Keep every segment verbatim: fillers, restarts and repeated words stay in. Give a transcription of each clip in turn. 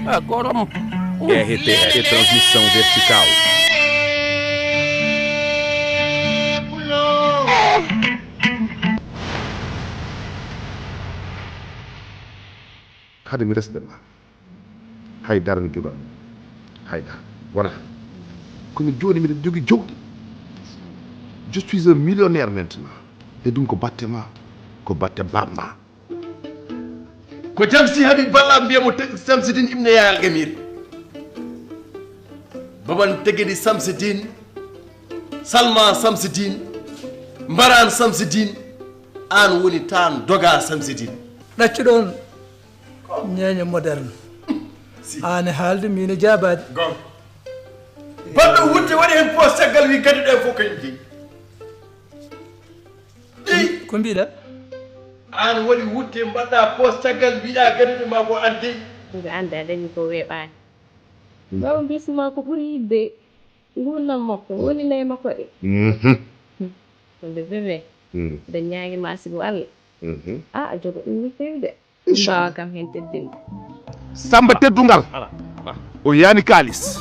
Ah, koɗom. R T R et transmission verticale. Hade mi resde ma. Hay dara mi joga. Hay dara. Wala. Kono jooni miɗo jogi jawdi. Je suis un millionnaire maintenant. E ɗum ko batte ma. Ko batte bamma. Ko jamsi haɓi balla mbiya mo teg samsidin ibne yahal gamir. Baban tegedi samsidin. Salma samsidin. Mbaran samsidin. An woni tan doga samsidin. Ɗaccuɗon. Ñeeño moderne. Aan e haalde, miin e jaabaade. Goonga. Baɗɗo wutte waɗi heen poos caggal wi gadduɗe fof kañum jeyi. Ɗi. Ko mbiɗa? Aan waɗi wutte mbaɗɗa poos caggal mbiɗa gadduɗe ma ko an jeyi. Mbiɗa anndi a dañi ko weeɓaani. Baaba mbisma ko ɓuri yiɗde nguurndam makko woni nayi makko ɗe. Ko nde bébé. Nde ñaagi ma sibu Allah. A a jogo ɗum ni feewi de. Mbaawa kam heen teddinde. Samba teddungal. O yaani kaalis.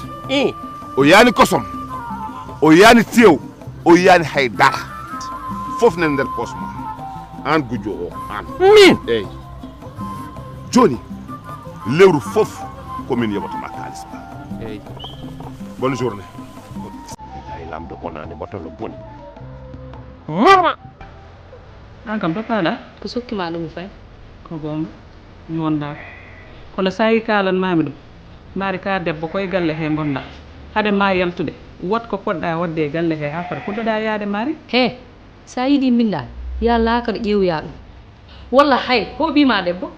O yaani kosom. O yaani tew. O yaani hay dara. Fof nen nder poos ma. Aan gujjo o, aan. Min? Eey. Jooni, lewru fof ko min yoɓata ma kaalis ma. Eey. Bonne journée. Ay lamɗo bonaande mboto no boni. Mama! Aan kam to paaɗa? Ko sokki ma ɗum fay? Ko goonga, mi wondaaka. Kono so a yii kaalan maami ɗum, mbaari ka debbo ko e galle he ngonɗa. Hade ma yaltude, waɗ ko poɗɗa waɗde e galle he haa fota puɗɗoɗa yaade mari. He, so a yiɗi mbinndaan, yaa laakara ƴeewoya ɗum. Walla hay, ko ɓii ma debbo?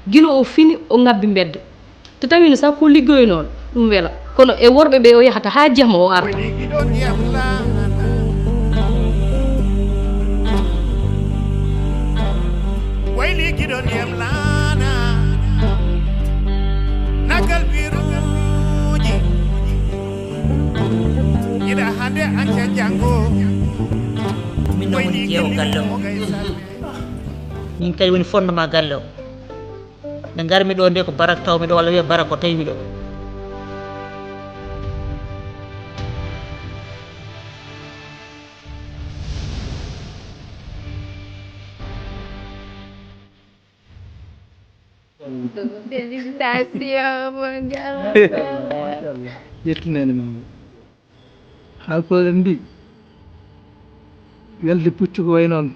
Gila o fini, o ŋabbi mbedda. To tawino sax ko liggoynoo ɗum wela, kono e worɓe ɓe o yahata haa jama o arta. Wayli giɗo ndiyam laana, nagal biruuji, ila hande anca jango. Min no woni jeewo galle o. Min kadi woni fondement galle o. Nde ngarmi ɗo nde ko Barak tawmi ɗo, walla wiya Barak ko tawi mi ɗo. Félicitations, mon gars. Yettinani ma. Haalpulaaɓe mbi, welde puccu ko way noon.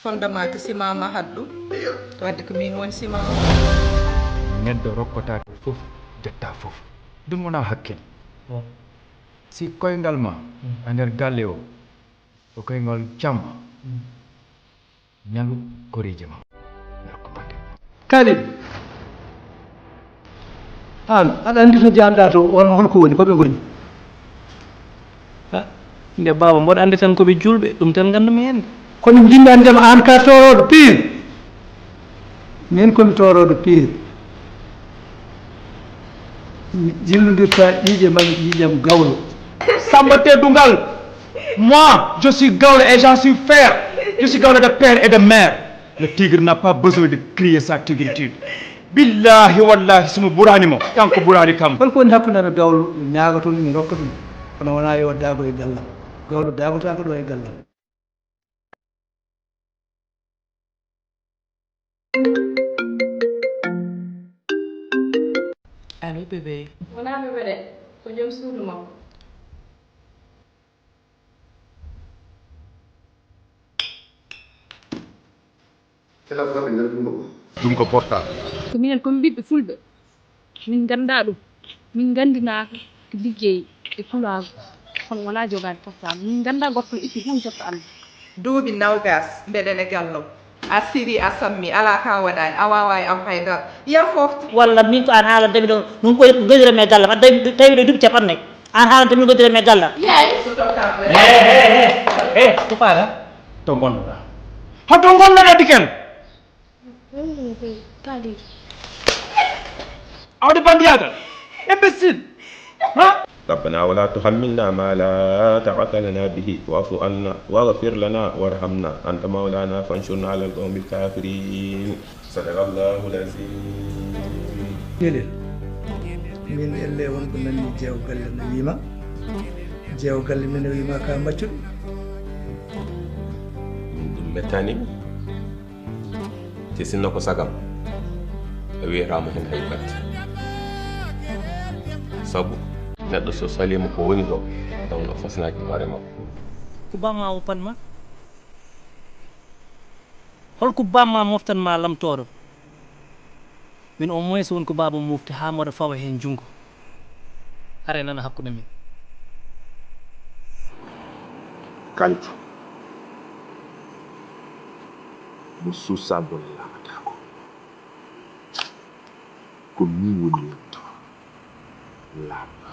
Fondement ko ciment mahat ɗum. Wadde ko min woni ciment. Neɗɗo rokkota fof, jetta fof. Ɗum wona hakkil. Si koyngal ma a nder galle o, ko koyngal jamma. Ñalu koreeji ma. Kalidou, aan aɗa anndi to njahanɗaa to, on holko woni, ko ɓe ngoni? Ha? Nde baaba, mboɗo anndi tan ko ɓe juulɓe, ɗum tan nganndumi heen. Kono njinndaa ndema aan ka toorooɗo piir. Min ko mi toorooɗo piir. Mi jillondirta ƴiiƴe ma e ƴiiƴam gawlo. Samba teddungal. Moi, je suis gawlo et j'en suis fier. Je suis gawlo de père et de mère. Le tigre n'a pas besoin de crier sa tigritude. Billahi wallahi, somo ɓurani mo, kanko ɓurani kam. Holko woni hakkunde aɗa gawlo ñaagato ɗum, mi rokka ɗum? Kono wona yo daago e gallam. Gawlo daagotaako ɗo e gallam. Allo, bébé. Wonaa bébé de, ko joom suudu makko. Ɗum ko portable. Ko minen, ko min ɓiɓɓe Fulɓe. Min nganndaa ɗum. Min nganndinaaka ko liggey e pulaagu. Kono wonaa jogaade portable. Min nganndaa goɗɗo itti tan jotta Allah. Duuɓi nawgas mbeɗen e gallo. A siri, a sammi, alaa ka waɗaani, a waawaa e am hay dara. Yar fof. Walla min ko aan haalanta mi ɗo, ɗum ko ngondiram e gallam, aɗa tawi, tawi ɗo duuɓi capanɗe nayi. Aan haalanta min ngondiram e gallam. Yaay, so tokkaama. He, he, he, he, ko faala? To ngonnoɗaa? Hoto ngonnoɗaa dikel? Kadi. Awde bandiyaagal. Imbécile. Ha? ربنا ولا تحملنا ما لا طاقة لنا به واعف عنا واغفر لنا وارحمنا أنت مولانا فانصرنا على القوم الكافرين. Sadaqallahul Azim. Gelel, min elle won ko nanni jeewo galle no wiima. Jeewo galle men o wiima ka maccuɗo. Ɗum mettani mi. Te sinno ko sagam, a wiyataama heen hay batte. Sabu neɗɗo so saliima ko woni ɗo, taw no fasnaaki hoore makko. Ko bamma o panma? Holko bamma moftan ma lamtoɗo? Min au moins won ko baba mofti ha mboɗo fawa hen jungo. Are nana hakkude min. Kalidou, mo suusa bone laaɓataako. Ko min woni yonta laaɓa.